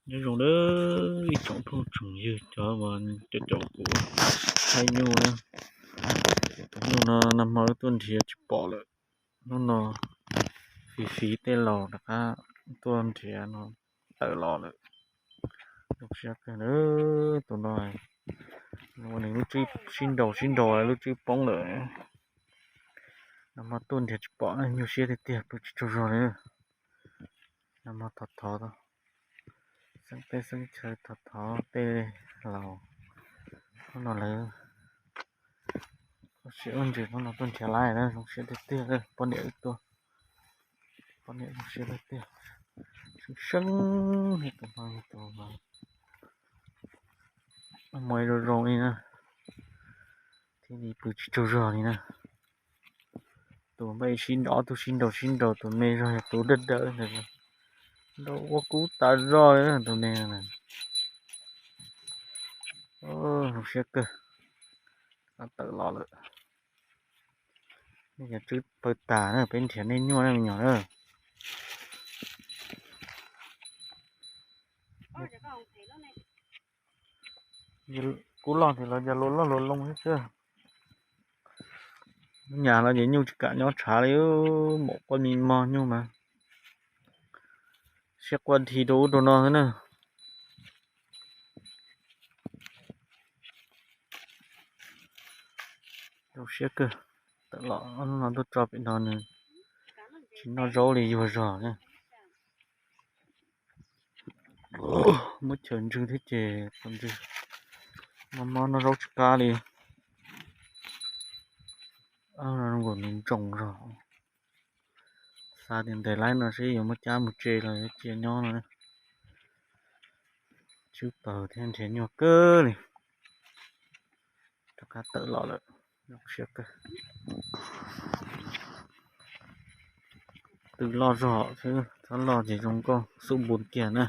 Nyob zoo nawb ib tsoom phooj tsoom ywg cov uas cov caum kuv thaij nyuj na. Nyuj no nag hmo wb tuaj nrhiav tsis pom lawm. Hnub no fiv fiv tej laus rov qab tuaj nrhiav no tawm los lawm. Zoo siab kawg na. Tus no, nws lub tswb sib nraus sib nraus lub tswb poob lawm. Nag hmo tuaj nrhiav tsis pom na, nyuaj siab tiag tiag, pw tsis tsaug zog li. Nag hmo thov thov xeeb teb xeeb chaw, thov thov tej laus, hnub no lawv ua siab ua ntsws, hnub no tuaj nrhiav lawm na. Zoo siab tiag tiag, poj niam wb tuaj, poj niam zoo siab tiag tiag. Seeb seeb li tus no, tus no muaj ib zoo zoo li na, thiaj li pw tsis tsaug zog li na. Tus npaj sib nraus, tus sib nraus sib nraus, tus me zog yog tus dawb dawb ntawd, nraus ua kub tas zog li tus me. Zoo siab kawg, tawm los lawm. Nej cov tswb pawg tas na, peb nrhiav nej nyuaj na me nyuam na. Kub loj ces lawv cas luas loj luas loo xwb. Nyuj nyas los ces nyuj tsis kam nyob tshav li, maum quaj mi mog nyuj mas. Siab quaj dhi rau ub rau no xwb na. Zoo siab kawg, tawm los no tuaj tso pem no nws tsis noj zaub li yuag zog na. Muab chaws ntswg thiab ces pom ntswg, no mob noj zaub tsis qab li. Zoo nkaus nws ntsoos zog. Xav tias ntes laib no seb yuav muab cab mus tsev los yuav cia nyob no. Tswb pawg thiab nrhiav nyuaj kawg li. Rov qab tawm los lawm, zoo siab kawg. Tw loj zog xwb, txhob loj ces zoo nkauj xub npus kiag na.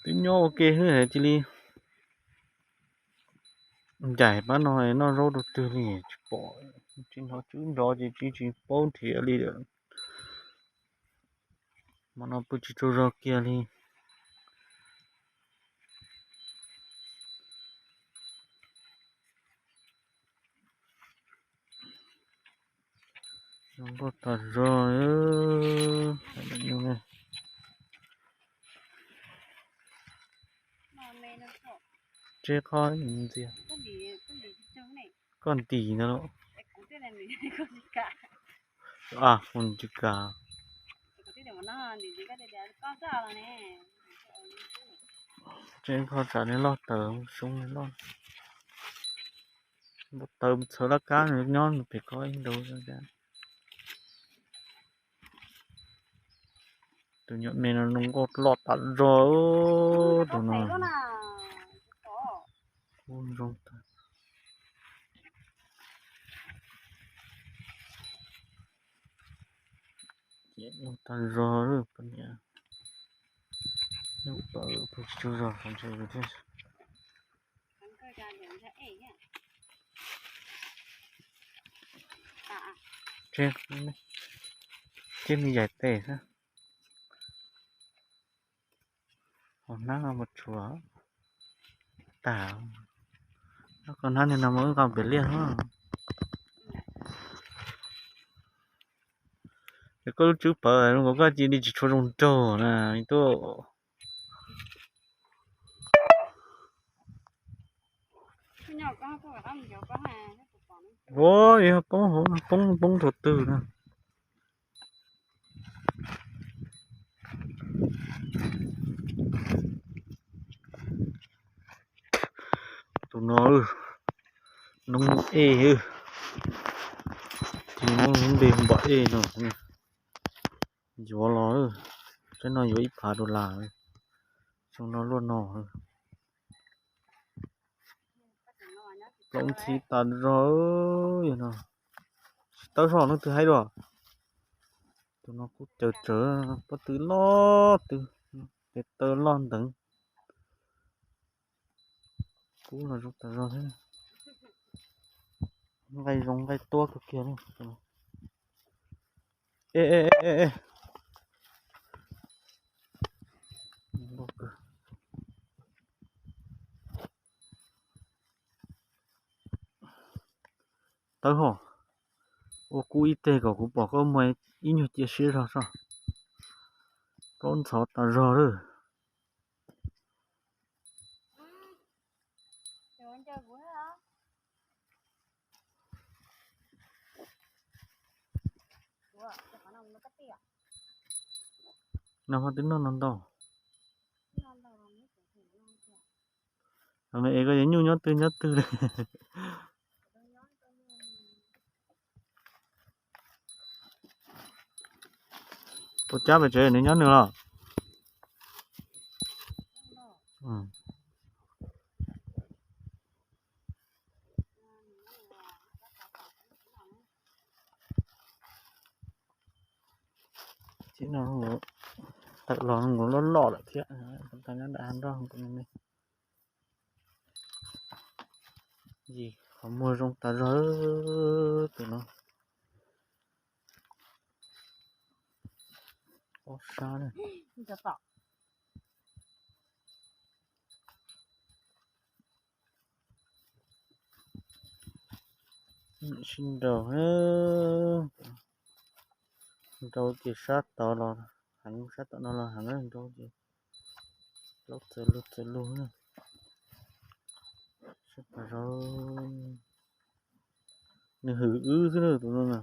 Twb nyob ua ke xwb cia li ncaim pab no noj zaub rau twg li tsis pom, tsis hnov tswb nrov ces tsis tsis paub nrhiav li lawm. Hmo no pw tsis tsaug zog kiag li. Zoo nkauj tas zog. Tseb qhov ntxiag, koj ntim ntawd los? A, kuv tsis kam. Tseb qhov tsam li loj tawm, xyoo li loj. Npau taws txhawv laj kab nws nyob nws pem ko ib ntaus. Tus nyuam me no zoo nkauj loj tas zog, tus no. Zoo tas zog poj niam. Pw tsis tsaug zog, tseb me yaim tes xwb. Hauv hnab no mas tshuav tag, koj hnab niag no mas wb nqa pem liaj. Es koj lub tswb pawv zoo nkaus koj cia li tsis tshua zoo nraug na me tub. Ua yog poob hauv, poob poob thaum twg na. Tus no noob ej, tus no npe npam ej no. Yuav los, teb no yuav ib phav dollar, xyoo no luaj no. Plaub ntxhib tas zog, yog no tsis tawb zog leej twg haib dua. Tus no kuj caws tsawv, pob tw loj tw, tes taw loj nteev. Kub los zoo tas zog thiab. Nqaij zoo nqaij tuab kawg kiag li. Ej, ej, ej, ej. Tawb hos, ua kub ib teg kom kuv pom koj muag ib nyuag cia siab zog soj. Plaub ntxhov tas zog lawm. No ho twb noj no ntau. Es koj yuav nyuj nyob twg nyob twg li. Ua cab pes tsev nws nyob nws los. Tawm los nkaus loj loj lawm thiab, tau nyob nram hav nroj. Yim qhov muag zoo tas zog tus no. Ob sab na. Sib nraus, nraus ces sab tod los heev, sab tom no los heev, nraus ces plaub txawv lug txawv lug na. Sab tas zog. Nws hwm wb xwb na tus no na.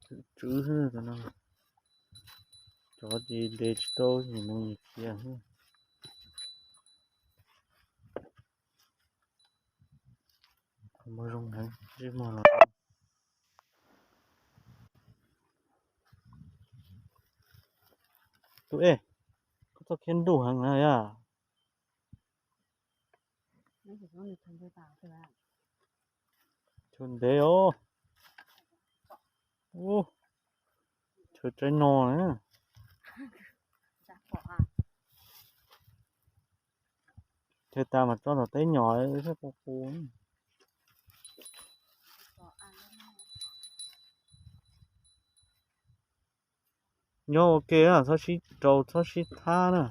Hwm tswv xwb na tus no. Cov ces ntes tsis tau nyias mus nyias khiav xwb. Qhov muag zoo heev, ntsej muag los. Tus ej, koj txoj khiab nruj heev na yom. Chaw ntev os. Ub, chaw tsaib no na. Chaw tas mas tso tom teb nyom thiab qus qus. Nyob ua ke, txhob sib raus txhob sib thab na.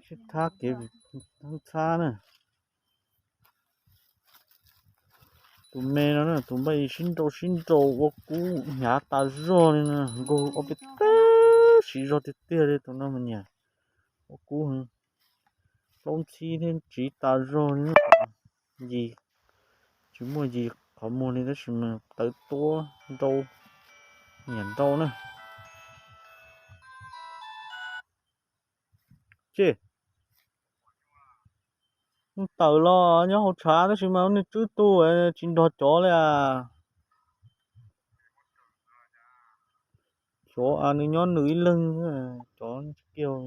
Sib thab kev txhab na. Tus me no na, tus npaj sib nraus sib nraus ua kub hnyav tas zog li no, nkaug ob peb tawb siv zog tiag tiag li tus no mas nyiam ua kub heev. Plaub ntxhib thiab tsiv tas zog li. Yim, tsis muaj yim qhov muag li tab sis mas tawv tuab nrau, nyiam nrau na. Tsis, tawm los nyob hauv tshav tab sis mas nej tswb tug tsis nrog cov li as. Cov nws nyob nws ib leeg, cov tsis kiag.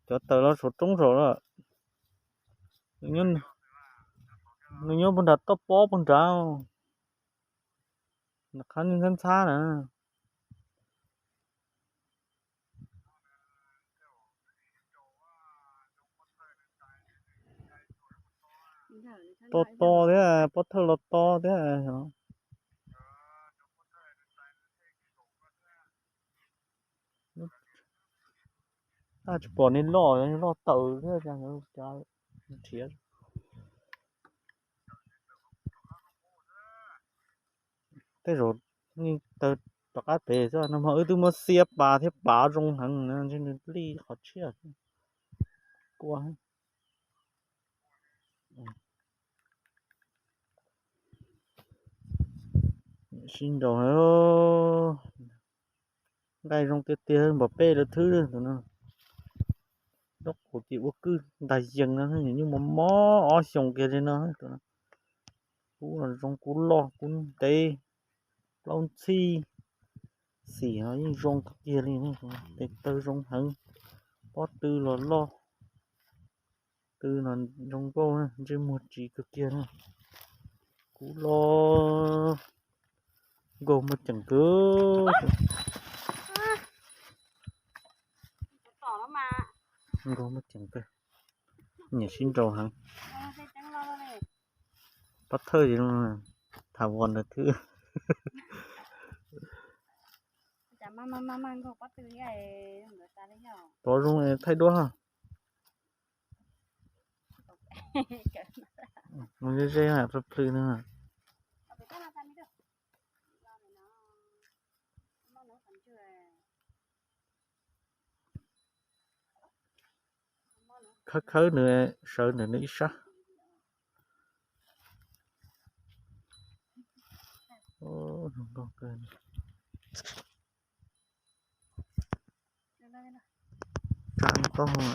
Cov tawm los saum roob saum lawm. Nws nyob puag nram toj pob puag nrad. Nram qhab ntxhab ntxhab na. To to thiab, pob thawj los to thiab. Tsis pom nej loj, loj tawm thiab, nrhiav. Tej zaum nej tawg rov qab pem xwb no mas wb twb muab xiab pas thiab pav zoo heev, ntshe nws lij qhov tshiab. Kua sib nraus, nqaij zoo tiag tiag npaum peb lawv thwb tus no. Nraub qaum ces ua kwj ntag yees no, nyuj mos mos ob xyoos kiag li no tus no. Kub los zoo, kub loj kub ntev, plaub ntxhib, xim no yeej zoo kawg kiag li. Tes taw zoo heev, pob tw los loj, tw los zoo nkauj, ntsej muag tsiv kawg kiag na. Kub loj, nkaug muaj ceem kawg. Nkauj muaj ceem kawg, nyiam sib nraus heev. Pov thawj ces tham vos ntawd thwb. Pov zoo thaij duab ha. Mus ze ze ha, plhws plhws no. Khawb khawb nws sawv ntawm nws ib sab. Tsa taub hau,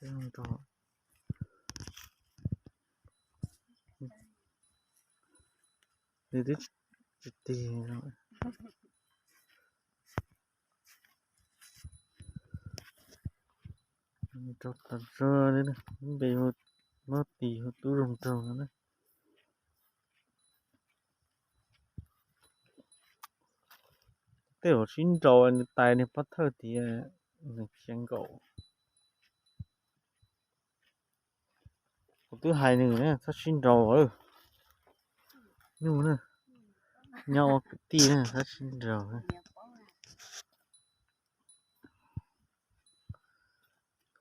nws twb tsis tig. Rau tas zog li, lub npe hu Mab Tis, hu tub zoo nraug no na. Tej zaum sib nraus nws tais niag pov thawj tias nws khiav nkaum. Kuv twb hais nws na, txhob sib nraus lawm. Nyuj na, nyob ua kwv tij na, txhob sib nraus.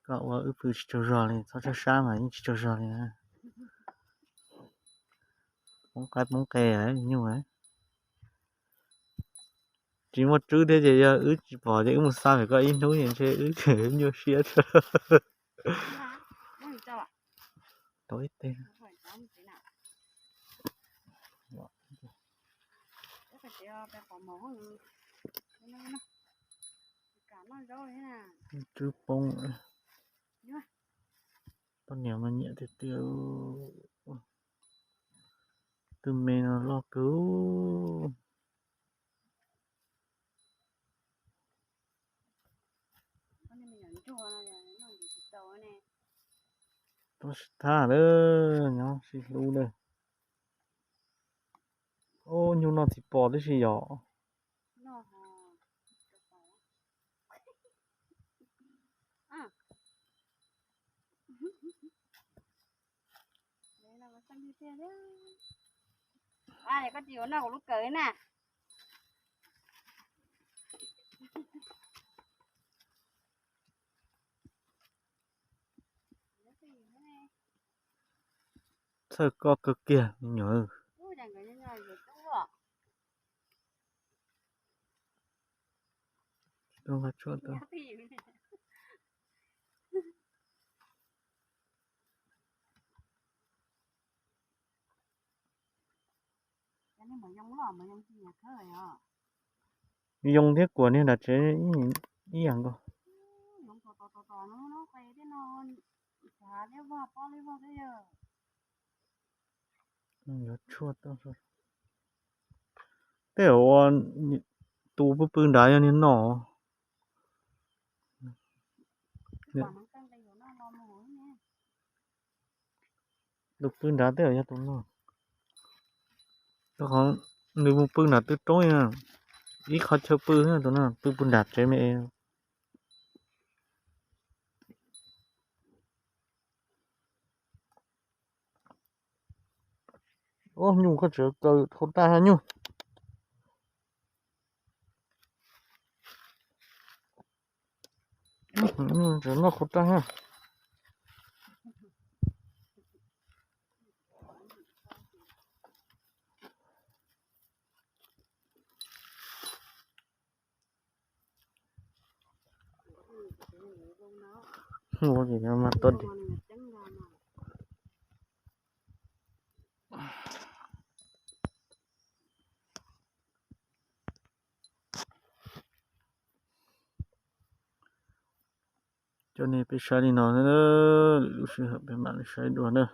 Koj ua wb pw tsis tsaug zog li, txhob sab sab mas yeej tsis tsaug zog li na. Poob qaib poob qe nyuj. Tsis muaj tswb thiab ces yog wb tsis pom ces wb mus xa pem koj ib hnub ces ntshe wb nyuaj siab tshaj. Tau ib teg. Tswb poob. Poj niam mas nyiam tiag tiag. Tus me no loj kawg. Tub sib thab lawm, nyob sib hlub lawm. Ub, nyuj noj txiv pos tib si yom. Koj tsis yuav noj kuv lub kawm na. Txhawj koj kawg kiag me nyuam. Yoo thiab Kuam niag nram tsev ib yam nkaus. Yuav tshuaj, tej zaum tus pw pw nrad yog niag no. Tus pw nrad tej zaum yog tus no. Rau qhov nws mus pw nram tw roob, ib qhov chaw pw tus no, pw pw nram tsev me. Ub, nyuj koj tseem kaw qhau raj ha nyuj. Tseem noj qhau raj ha. Ua ces mas tuaj di. Coj nej peb saib li no, lwm lub sij hawm peb mam li saib dua na.